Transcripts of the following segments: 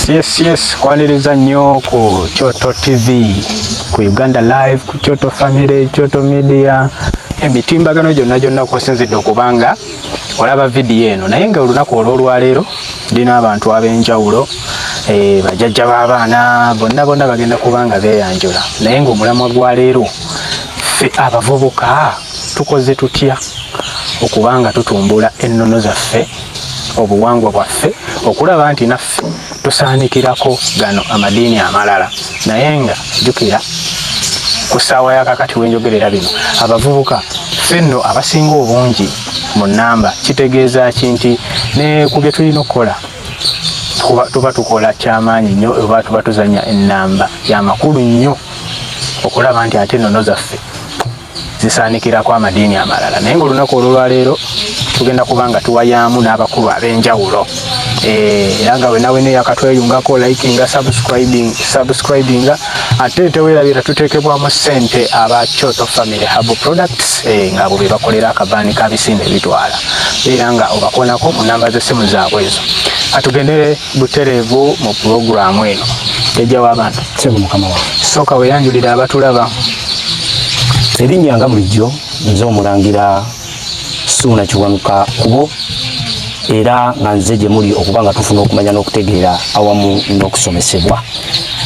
Yes, kwaniriza nnyo ku Kyoto TV, ku Uganda Live, ku Kyoto Family, Kyoto Media, emitimbagano gyonna gyonna kwosinzidde okubanga olaba vidiyo eno. Naye nga olunaku olw'olwaleero ndina abantu ab'enjawulo, bajjajja b'abaana bonna bonna bagenda kubanga beeyanjula. Naye ng'omulamwa gwa leero, ffe abavubuka tukoze tutya okubanga tutumbula ennono zaffe, obuwangwa bwaffe, okulaba nti naffe tusaanikirako gano amadiini amalala? Naye nga jjukira, ku ssaawa ya kakati wenjogerera bino, abavubuka ffe nno abasinga obungi mu nnamba. Kitegeeza ki? Nti ne ku bye tulina okukola tuba tukola kyamaanyi nnyo, oba tuba tuzanya ennamba yamakulu nnyo okulaba nti ate ennono zaffe zisaanikirako amadiini amalala. Naye ngaolunaku olwolwaleero tugenda kuba nga tuwayaamu n'abakulu ab'enjawulo. Era nga wena wena yakatweyungako, likinga, subscribinga, ate tewerabira tuteekebwamu ssente aba Kyoto Family Herbal Products, ng'abo be bakolera akabaani ka bisinde ebitwala. Era nga obakonako ku namba z'essimu zaabwe ezo. Atugendere butereevu mu pulogulaamu eno. Jjajja w'abantu. Sebo, mukama wange. Sooka weeyanjulira abatulaba. Erinnya nga bulijjo nze Omulangira Suuna Kiwanuka Kubo, era nga nze gye muli okuba nga tufuna okumanya n'okutegeera awamu n'okusomesebwa.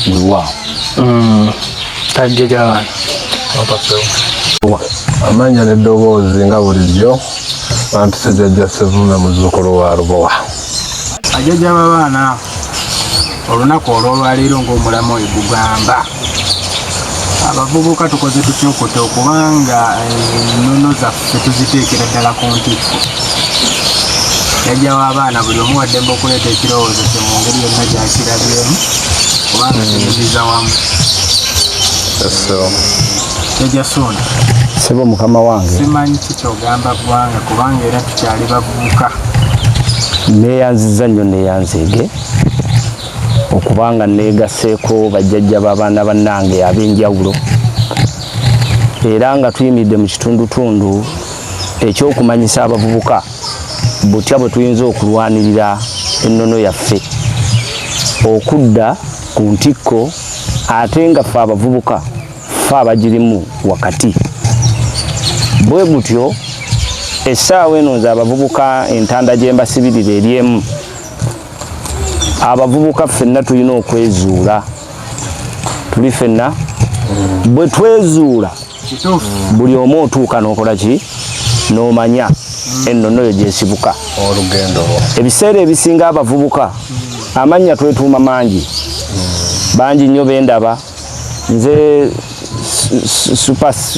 Weewaawo. Jjajja w'abantu. Amanya n'eddoboozi nga bulijjo bampise Jjajja Sevume, muzzukulu wa Lubowa. Bajjajja b'abaana, olunaku olwolwaleero ng'omulamu oyo gugamba, abavubuka tukoze tutya okuta okubanga ennono zaffe tuziteekera ddala ku ntikko? Jjajja w'abaana, buli omu waddembe okuleeta ekirowoozo kye mu ngeri yonna gyakirabyemu, kubanga tuyingiza wamu. So Jjajja Suuna. Sebo, mukama wange. Simanyi kikyogamba ggwanga, kubanga era tukyali bavubuka. Neeyanziza nnyo, neeyanzeege okubanga neegaseeko bajjajja b'abaana bannange ab'enjawulo, era nga tuyimiridde mu kitundutundu ekyokumanyisa abavubuka butya bwe tuyinza okulwanirira ennono yaffe okudda ku ntikko, ate nga ffe abavubuka ffe abagirimu wakati. Bwe gutyo essaawa eno nze abavubuka entanda gye mbasibirira eri emu: abavubuka ffenna tulina okwezuula. Tuli ffenna bwe twezuula, buli omu otuuka n'okola ki, n'omanya ennono yo gyesibuka, olugendo lwo. Ebiseera ebisinga abavubuka amannya twetuuma mangi, bangi nnyo bendaba. Nze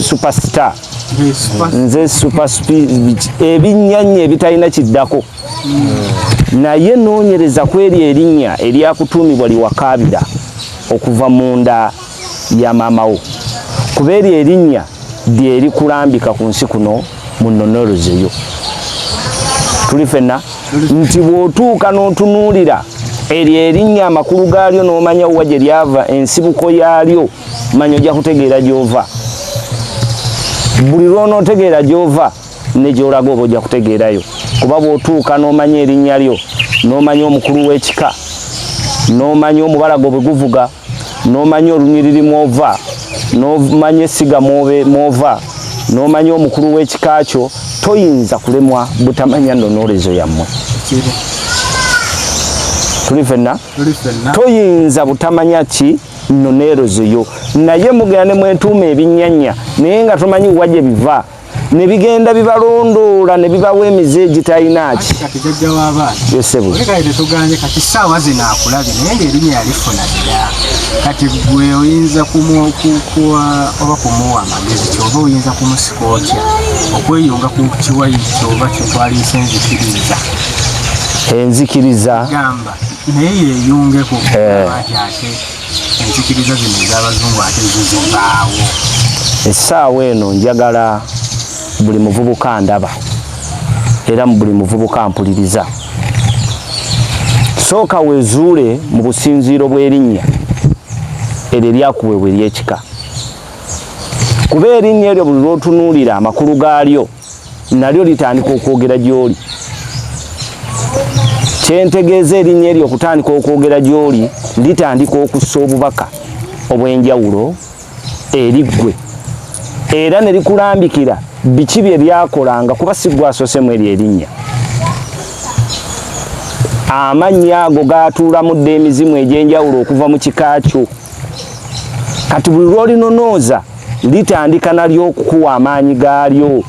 superstar, nze super ebinnyanya ebitalina kiddako. Naye noonyereza ku eryo erinnya eryakutuumibwa liwakaabira okuva munda ya maama wo, kuba eryo erinnya lyerikulambika ku nsi kuno mu nnonolozeyo. Tuli fenna nti bw'otuuka n'otunuulira eryo erinnya, amakulu gaalyo, n'omanya wa gye lyava, ensibuko yaalyo, manya ojja kutegeera gy'ova. Buli lw'onootegeera gy'ova ne gy'olaga, oba ojja kutegeerayo, kuba bw'otuuka n'omanya erinnya lyo, n'omanya omukulu w'ekika, n'omanya omubala gwo bwe guvuga, n'omanya olunyiriri mw'ova, n'omanya essiga mw'ova, n'omanya omukulu w'ekika kyo, toyinza kulemwa butamanya nnonolezo yammwe. Tuli fenna? Tuli ffenna. Toyinza butamanya ki nnoneerozo yo. Naye mugenda ne mwetuuma ebinnyanya, naye nga tomanyi wa gye biva, ne bigenda bibalondoola ne bibawa emize egitalina ki. Kati jjajja w'abaana, Yosebo. Oli kale tetuganye, kati ssaawa zino akulabye, naye ng'erinnya yalifuna dda. Kati gwe oyinza kuwa oba kumuwa amagezi ki, oba oyinza kumusika otya okweyunga ku kiwayi kyoba kyetwaliise enzikiriza? Enzikiriza. Gamba naye yeeyungeko nti ate enzikiriza zino ez'abazungu ate zo zivaawo. Essaawa eno njagala buli muvubuka ndaba, era mu buli muvubuka mpuliriza, sooka wezuule mu businziiro bw'erinnya eryo eryakuweebwa ery'ekika, kuba erinnya eryo buli lw'otunuulira amakulu gaalyo, nalyo litandika okwogera gy'oli. Kyentegeeza erinnya eryo okutandika okwogera gy'oli, litandika okussa obubaka obw'enjawulo eri ggwe, era ne likulambikira biki bye lyakolanga, kuba si ggwe asoosemu eryo erinnya. Amannya ago gaatuulamu dda emizimu egy'enjawulo okuva mu kika kyo. Kati buli lw'olinonooza litandika nalyo okukuwa amaanyi gaalyo,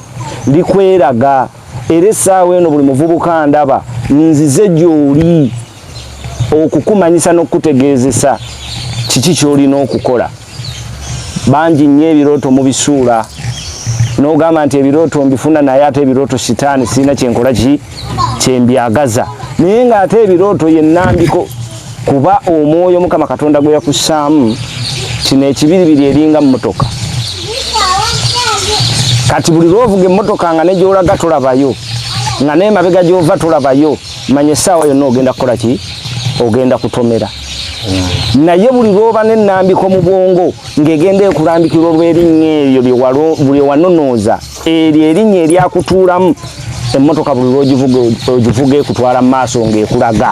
likweraga. Era essaawa eno buli muvubuka ndaba nzize gy'oli okukumanyisa n'okukutegeezesa kiki ky'olina okukola. Bangi nnyo ebirooto mubisuula n'ogamba nti ebirooto mbifuna, naye ate ebirooto sitaani sirina kyenkola ki kyembyagaza, naye ng'ate ebirooto yennambiko, kuba omwoyo Mukama Katonda gwe yakussaamu kino ekibiribiri eringa mmotoka. Kati buli lwovuga emmotoka nga ne gy'olaga tolabayo, nga n'emabega gy'ova tolabayo, manya essaawa yonna ogenda kukola ki? Ogenda kutomera. Naye buli lw'oba n'ennambiko mu bwongo ng'egenda ekulambikira olw'erinnya eryo lye wanonooza, eryo erinnya eryakutuulamu, emmotoka buli lw'ogivuga ogivuga ekutwala mu maaso ng'ekulaga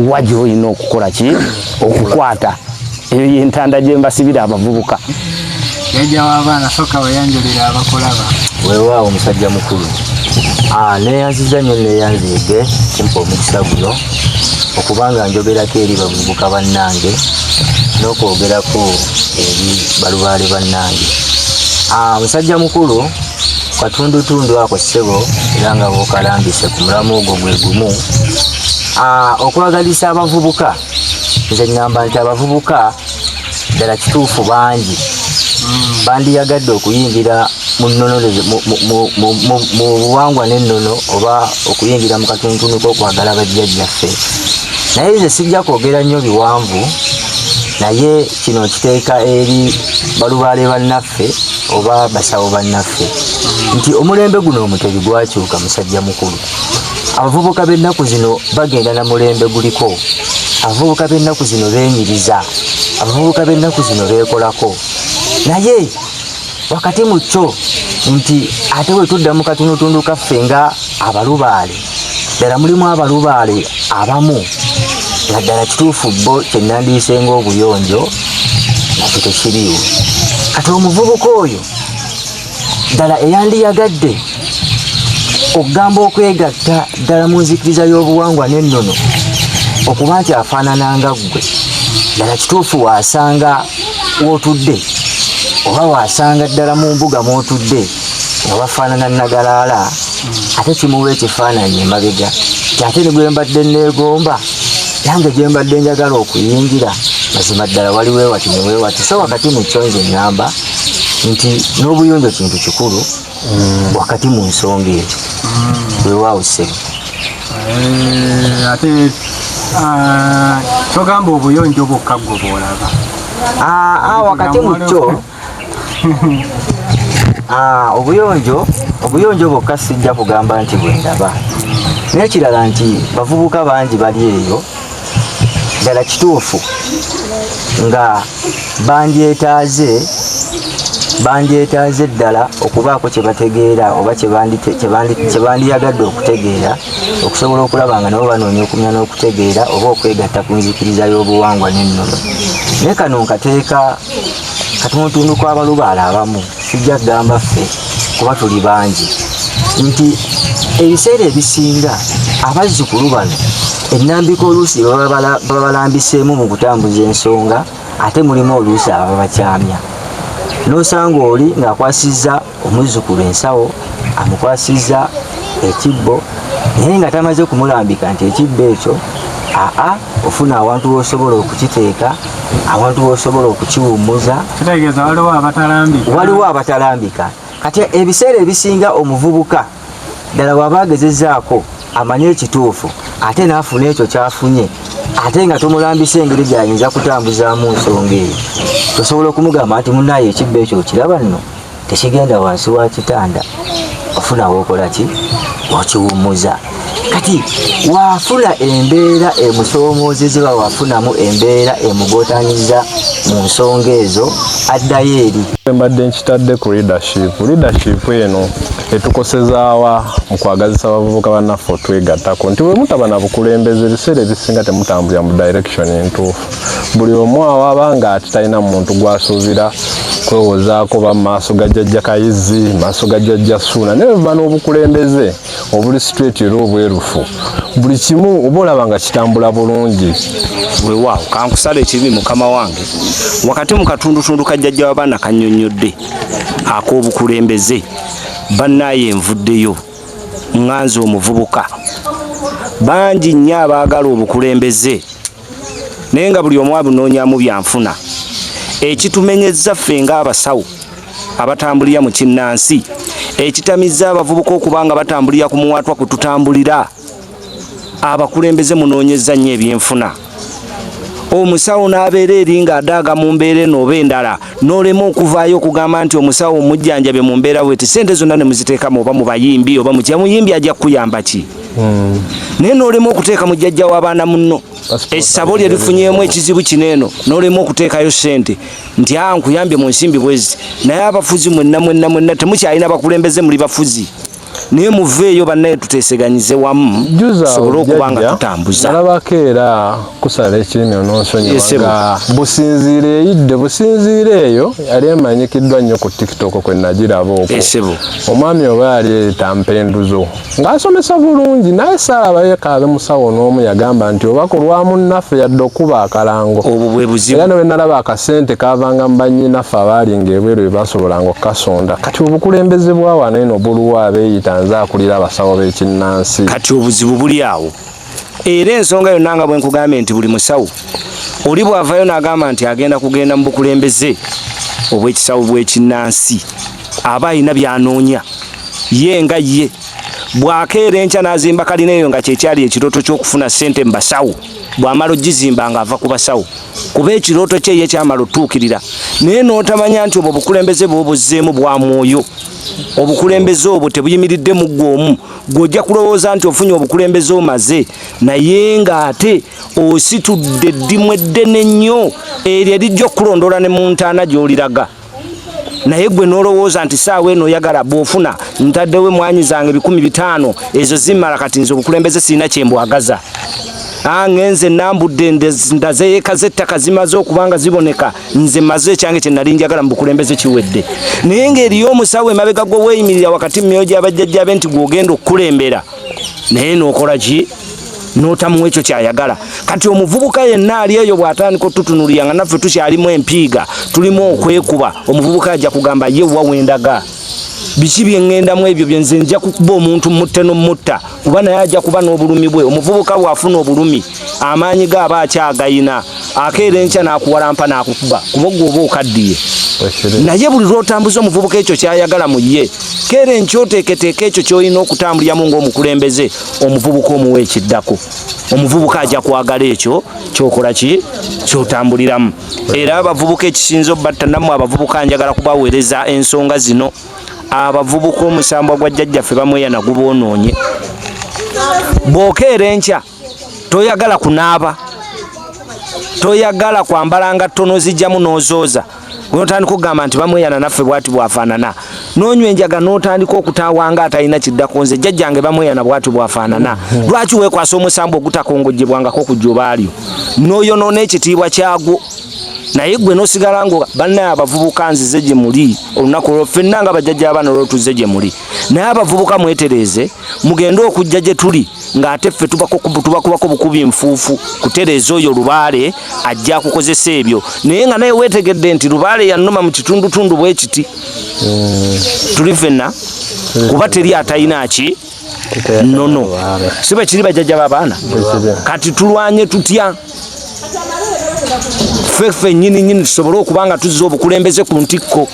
wa gy'olina okukola ki, okukwata. Eyo y'entanda gye mbasibira abavubuka. Jjajja w'abaana, soka weyanjulira abakulaba. Weewaawo omusajja mukulu, neeyanziza nnyo, neeyanziridde kumpa omukisa guno okubanga njogerako eri bavubuka bannange n'okwogerako eri balubaale bannange. Musajja mukulu, katundutundu ako ssebo, era nga bw'okalambise ku mulamu ogwo gwe gumu, okwagalisa abavubuka, nze ŋŋamba nti abavubuka ddala kituufu bangi bandiyagadde okuyingira mu nnono mu buwangwa n'ennono, oba okuyingira mu katunutunu k'okwagala bajjajjaffe. Naye nze sijja kwogera nnyo biwanvu, naye kino nkiteeka eri balubaale bannaffe oba basawo bannaffe nti omulembe guno omutebi gwakyuka. Musajja mukulu, abavubuka b'ennaku zino bagenda na mulembe guliko. Abavubuka b'ennaku zino beenyiriza, abavubuka b'ennaku zino beekolako, naye wakati mu kyo nti ate bwe tudda mu katunutundu kaffe nga abalubaale, ddala mulimu abalubaale abamu nga ddala kituufu bo kye nandiyise ng'obuyonjo nakyo tekiriiwo. Kati omuvubuka oyo ddala eyandiyagadde okugamba okwegatta ddala mu nzikiriza y'obuwangwa n'ennono, okuba nti afaanana nga ggwe, ddala kituufu waasanga w'otudde oba waasanga ddala mu mbuga mw'otudde nga wafaanana nagalaala, ate kimuwa ekifaananyi emabega nti ate ne gwe mbadde neegomba, nange gye mbadde njagala okuyingira, mazima ddala waliwo ewati neweewati. So wakati mu kyo nze ŋŋamba nti n'obuyonjo kintu kikulu wakati mu nsonga eyo. Weewaawo ssebo. Ate togamba obuyonjo bwokka gwe bwolaba? Wakati mu kyo obuyonjo bwokka sijja kugamba nti bwendaba. N'ekirala nti bavubuka bangi bali eyo ddala kituufu nga bandyetaaze ddala okubaako kye bategeera oba kye bandiyagadde okutegeera, okusobola okulaba nga nabo banoonya okumanya n'okutegeera oba okwegatta ku nzikiriza y'obuwangwa n'ennono. Naye kano nkateeka katunutundu kw'abalubaale abamu, sijja kugamba ffe kuba tuli bangi, nti ebiseera ebisinga abazzukulu bano ennambiko oluusi babalambiseemu mu kutambuza ensonga, ate mulimu oluusi ababakyamya, n'osanga oli ng'akwasizza omuzzukulu ensawo, amukwasizza ekibbo, naye nga tamaze kumulambika nti ekibbo ekyo aa ofuna awantu w'osobola okukiteeka, awantu w'osobola okukiwummuza. Kitegeeza waliwo abatalambika. Waliwo abatalambika. Kati ebiseera ebisinga omuvubuka ddala bw'aba agezezzaako amanye ekituufu, ate n'afuna ekyo ky'afunye, ate nga tomulambisa engeri gy'ayinza kutambuzaamu nsonga eyo, tosobola okumugamba nti munaaye ekibbo ekyo okiraba nno tekigenda wansi wa kitanda, ofuna wookola ki okiwummuza. Kati wafuna embeera emusoomoozeza oba wafunamu embeera emugootanyiza mu nsonga ezo, addayo eri. Mbadde nkitadde ku leadership. Leadership eno etukosezaawa mu kwagazisa abavubuka bannaffe otwegattako nti bwe mutaba na bukulembeze, ebiseera ebisinga temutambulira mu direction entuufu. Buli omu awo aba nga ate talina muntu gwasuubira kwewozaako ba maaso ga Jjajja Kayizzi, maaso ga Jjajja Suuna, naye bwe n'obukulembeze obuli straight era obwerufu, buli kimu oba olaba nga kitambula bulungi. Weewaawo, kankusala ekibi mukama wange. Wakati mu katundutundu ka jjajja w'abaana kannyonnyodde ak'obukulembeze, bannaaye nvuddeyo ŋŋanze omuvubuka. Bangi nnyo abaagala obukulembeze, naye nga buli omu abunoonyamu byanfuna. Ekitumenyezza ffe ng'abasawo abatambulira mu kinnansi, ekitamizza abavubuka okuba nga batambulira ku muwaatwa kwe tutambulira, abakulembeze munoonyezza nnyo ebyenfuna. Omusawo n'abeera eri ng'adaaga mu mbeera eno oba endala, n'olema okuvaayo okugamba nti omusawo omujjanjabe mu mbeera bweti, sente zonna ne muziteekamu oba mu bayimbi oba mu muyimbi ajja kukuyamba ki, naye n'olema okuteeka mu jjajja w'abaana munno essabo lye lifunyeemu ekizibu kino eno, n'olema okuteekayo ssente nti a nkuyambye mu nsimbi bwezi. Naye abafuzi mwenna mwenna mwenna temukyalina bakulembeze, muli bafuzi, naye muveeyo bannaye tuteeseganyize wamu tusobole okuba nga tutambuza. Nalabako era kusala ekirimi ononsonyiwa nga businziira eyidde businziira eyo yali emanyikiddwa nnyo ku TikTok kwe nagiraba okwo. Omwami oba yali eyita Mpenduzo ng'asomesa bulungi, naye saalabayo kaabe musawo n'omu yagamba nti oba ku lwa munnaffe yadde okuba akalango. Obwo bwe buzibu. Era ne bwe nalaba akasente kaavanga mu bannyinaffe abaalinga ebweru bye basobolanga okukasonda. Kati obukulembeze bwa wano eno buluwa abeeyita nze akulira abasawo b'ekinnansi? Kati obuzibu buli awo. Era ensonga yonna nga bwe nkugambye nti buli musawo oli bw'avaayo n'agamba nti agenda kugenda mu bukulembeze obw'ekisawo bw'ekinnansi, aba alina by'anoonya ye nga ye. Bw'akeera enkya n'azimba kalina eyo nga kyekyali ekirooto ky'okufuna ssente mu basawo, bw'amala ogizimba ng'ava ku basawo kuba ekirooto kye ye kyamala otuukirira, naye n'otamanya nti obwo obukulembeze bw'obuzzeemu bwa mwoyo. Obukulembeze obwo tebuyimiridde mu ggwe omu. Ggwe ojja kulowooza nti ofunye obukulembeze omaze, naye ng'ate ositudde eddimu eddene nnyo eryo erijja okukulondoola ne mu ntaana gy'oliraga. Naye gwe n'olowooza nti saawa eno oyagala bw'ofuna ntaddewo emwanyi zange 500,000 ezo zimmala, kati nze obukulembeze sirina kye mbwagaza. Ngenze nambudde ndazeeyo eka z'ettaka zimaze okuba nga ziboneka, nze maze ekyange kye nali njagala mu bukulembeze kiwedde. Naye ng'eriyo omusawo emabega gwe weeyimirira wakati mu myoyo gy'abajjajja be nti gw'ogenda okukulembera, naye n'okola ki? N'otamuwa ekyo ky'ayagala. Kati omuvubuka yenna ali eyo bw'atandika otutunulira nga naffe tukyalimu empiiga, tulimu okwekuba, omuvubuka ajja kugamba ye wa wendaga biki bye ŋŋendamu ebyo bye nze nja kukuba omuntu mutte n'omutta, kuba naye ajja kuba n'obulumi bwe. Omuvubuka bw'afuna obulumi amaanyi ge aba akyagayina, akeera enkya n'akuwalampa n'akukuba kuba gwe oba okaddiye. Naye buli lw'otambuza omuvubuka ekyo ky'ayagala mu ye, keera enkya oteeketeeka ekyo ky'olina okutambuliramu ng'omukulembeze, omuvubuka omuwa ekiddako. Omuvubuka ajja kwagala ekyo kyokola ki kyotambuliramu. Era abavubuka ekisinza obbatta, nammwe abavubuka njagala kubaweereza ensonga zino. Abavubuka omusambwa gwa jjajjaffe bamweyana guboonoonye. Bw'okeera enkya toyagala kunaaba, toyagala kwambala ngatto n'ozijjamu n'ozooza, n'otandika okugamba nti bamweyana naffe bwati bwafaanana, n'onywa enjaga n'otandika okutaawa nga atalina kiddako, nze jjajjange bamweyana bwati bwafaanana. Lwaki weekwasa omusambu ogutakongojjebwangako ku jjoba lyo n'oyonoona ekitiibwa kyagwo, naye gwe n'osigala nga bannaye? Abavubuka nzize gye muli olunaku olwo, ffenna nga bajjajja abaana olwo tuzze gye muli, naye abavubuka mwetereeze, mugende okujja gye tuli ng'ate ffe tubakubako bukubi nfuufu kutereeza oyo lubaale ajja kukozesa ebyo, naye nga naye weetegedde nti lubaale yannuma mu kitundutundu bwe kiti. Tuli ffenna kuba teri atalina ki nono, si bwe kiri bajjajja b'abaana? Kati tulwanye tutya ffe ffennyini nnyini tusobole okuba nga tuzza obukulembeze ku ntikko?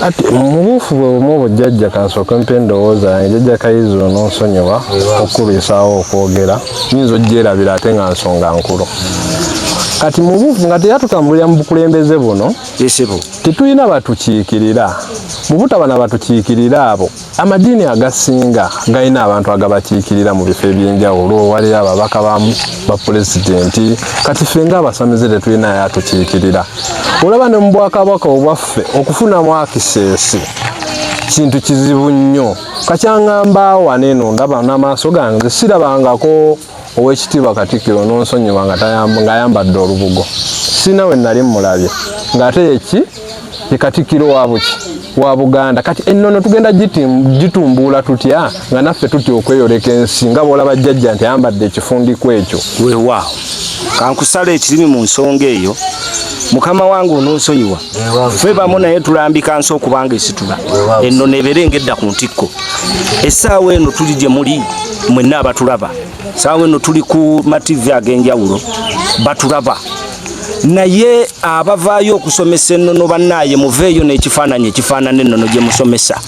Kati mu buufu bwe bumu obujjajja, kansooke mpe endowooza yange. Jjajja Kayizi, ononsonyiwa okulwisaawo okwogera, nyinza ogyerabira ate nga nsonga nkulu. Kati mubufu nga teyatutambulira mu bukulembeze buno, tetulina batukiikirira. Mu butaba na batukiikirira abo, amadiini agasinga galina abantu agabakiikirira mu bifo eby'enjawulo, waliyo ababaka ba pulezidenti. Kati ffe ng'abasamize tetulina yatukiikirira. Olaba ne mu bwakabaka obwaffe okufunamu akiseesi kintu kizibu nnyo. Kakyangamba wano eno ndaba n'amaaso gange sirabangako Owekitiibwa Katikkiro nonsonyiwa ng'ayambadde olubugo, sirina we nali mmulabye ng'ate yeki ye Katikkiro wa buki wa Buganda. Kati ennono tugenda gitumbuula tutya nga naffe tutya okweyoleka ensi nga bw'olaba jjajja nti ayambadde ekifundikwa ekyo? Weewaawo, kankusala ekirimi mu nsonga eyo mukama wange ononsonyiwa, ffe bamu naye tulambika nsi okubanga esitula ennono ebeere ng'edda ku ntikko. Essaawa eno tuli gye muli mwenna abatulaba, saawa eno tuli ku mativi ag'enjawulo batulaba, naye abavaayo okusomesa ennono bannaaye muveeyo n'ekifaananyi ekifaanana ennono gye musomesa.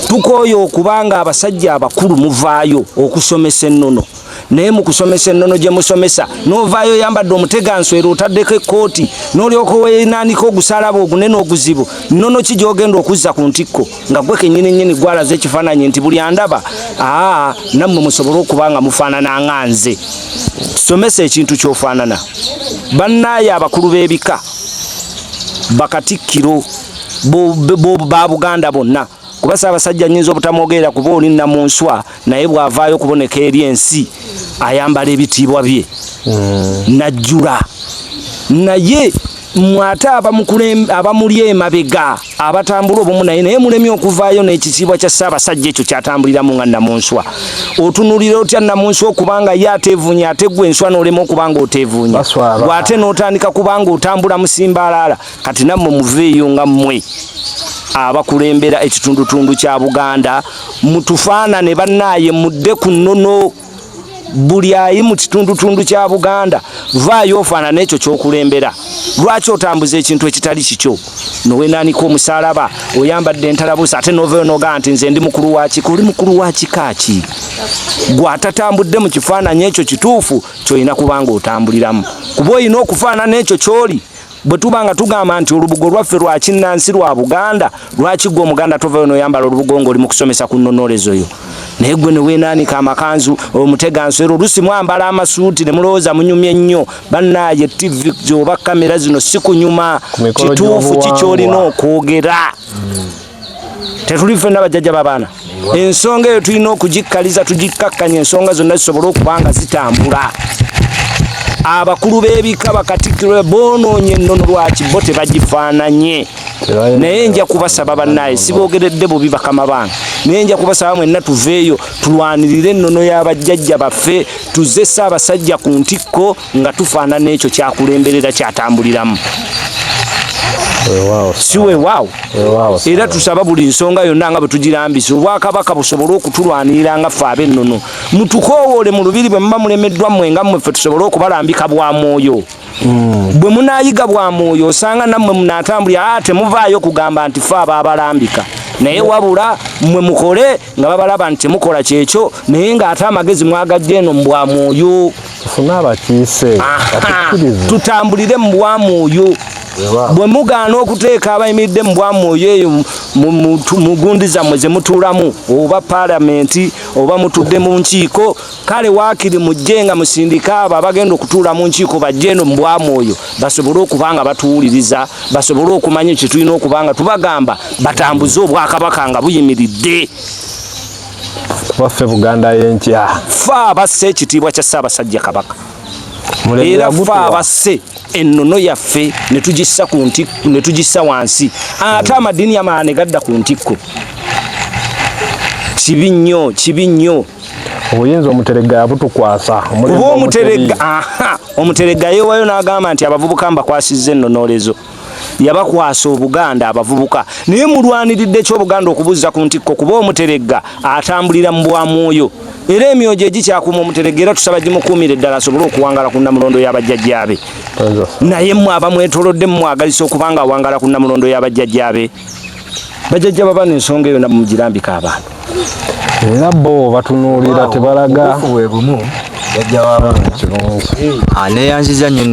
Tukooye okubanga abasajja abakulu muvaayo okusomesa ennono, naye mu kusomesa ennono gye musomesa n'ovaayo oyambadde omuteganswera otaddeko ekkooti n'olyoka weenaanika ogusalaba ogunene oguzibu, nnono ki gy'ogenda okuzza ku ntikko nga gwe kennyini nnyini gwalaze ekifaananyi nti buli andaba aa nammwe musobole okuba nga mufaanana nga nze. Somesa ekintu ky'ofaanana. Bannaaye abakulu b'ebika, bakatikkiro ba Buganda bonna, kuba Ssaabasajja nnyinza obutamwogerera kuba oli nnamunswa, naye bw'avaayo okuboneka eri ensi ayambala ebitiibwa bye najjula. Naye mmwe ate abamuli emabega abatambula obumu naye, naye mulemye okuvaayo n'ekitiibwa kya Ssaabasajja ekyo kyatambuliramu nga nnamunswa. Otunulira otya nnamunswa okubanga ye ateevuunya, ate ggwe enswa n'olema okubanga oteevuunya, Baswala. Ate n'otandika kubanga otambula musimbaalaala. Kati nammwe muveeyo nga mmwe abakulembera ekitundutundu kya Buganda, mutufaanane bannaaye, mudde ku nnono. Buli ayi mu kitundutundu kya Buganda vaayo ofaanane ekyo ky'okulembera. Lwaki otambuza ekintu ekitali kikyo nowenaanika omusaalaba, oyambadde entalabuusi, ate novayo nogaa nti nze ndi mukulu wa kika? Oli mukulu wa kika ki gwe atatambudde mu kifaananyi ekyo kituufu ky'olina kubanga otambuliramu? Kuba olina okufaanana ekyo ky'oli. Bwe tuba nga tugamba nti olubugo lwaffe lwa kinnansi lwa Buganda, lwaki gwe Omuganda tovayo n'oyambala olubugo ng'oli mu kusomesa ku nnonolezo yo? Naye gwe ne weenaanika amakanzu omuteganswera, oluusi mwambala amasuuti ne mulowooza munyumye nnyo. Bannaaye, ttivi oba kamera zino si kunyuma, Ku mikolo kituufu ki gy'obuwangwa. ky'olina okwogera. Tetuli ffenna bajjajja b'abaana. Ensonga eyo tulina okugikkaliza, tugikkakkanya, ensonga zonna zisobole okuba nga zitambula. Abakulu b'ebika, bakatikkiro boonoonye ennono, lwaki bo tebagifaananye? Naye nja kubasaba bannaaye, siboogeredde bubi bakama bange, naye nja kubasaba mwenna tuveeyo tulwanirire ennono y'abajjajja baffe, tuzze Ssaabasajja ku ntikko nga tufaanana ekyo kyakulemberera kyatambuliramu. Weewaawo. Si weewaawo? Weewaawo. Era tusaba buli nsonga yonna nga bwe tugirambisa obwakabaka busobole okutulwanirira nga ffe ab'ennono. Mutukoowoole mu lubiri bwe muba mulemeddwa mmwe nga mmwe, ffe tusobole okubalambika bwa mwoyo. Bwe munaayiga bwa mwoyo osanga nammwe munaatambulira. Temuvaayo kugamba nti ffe abaabalambika, naye wabula mmwe mukole nga babalaba nti temukola kyekyo, naye ng'ate amagezi mwagajja eno mu bwa mwoyo. Tufune abakiise batukkirize. Tutambulire mu bwa mwoyo. Bwe mugaana okuteeka abayimiridde mu bwa mwoyo eyo mu gundi zammwe ze mutuulamu, oba paalamenti oba mutudde mu nkiiko, kale waakiri mujje nga musindike abo abagenda okutuula mu nkiiko bajje eno mu bwa mwoyo basobole okuba nga batuwuliriza, basobole okumanya kye tulina okuba nga tubagamba, batambuze obwakabaka nga buyimiridde. Kuba ffe Buganda y'enkya. Ffe abasse ekitiibwa kya Ssaabasajja Kabaka, Mulembe era ffe yagutuwa. abasse ennono yaffe ne tugissa ku ntikko, ne tugissa wansi, ate amadiini amalala ne gadda ku ntikko. Kibi nnyo, kibi nnyo. Obuyinza Omuteregga yabutukwasa. Omulembe Kuba Omuteregga, omuteri. aha, Omuteregga yeewayo n'agamba nti abavubuka mbakwasizza ennonolezo. Yabakwasa Obuganda abavubuka, naye mulwaniridde ki Obuganda okubuzza ku ntikko? Kuba Omuteregga atambulira mu bwa mwoyo, era emyoyo gye gikyakuuma Omuteregga, era tusaba gimukuumire ddala asobole okuwangala ku nnamulondo y'abajjajjaabe. Naye mmwe abamwetoolodde mumwagalisa okuba nga awangala ku nnamulondo y'abajjajjaabe. Bajjajja babano, ensonga eyo nammwe mugirambika abantu. Era bo batunuulira tebalaga. Obutuufu bwe bumu. Jajja w'abaana. Kirungi. Ah, neyanziza nnyo,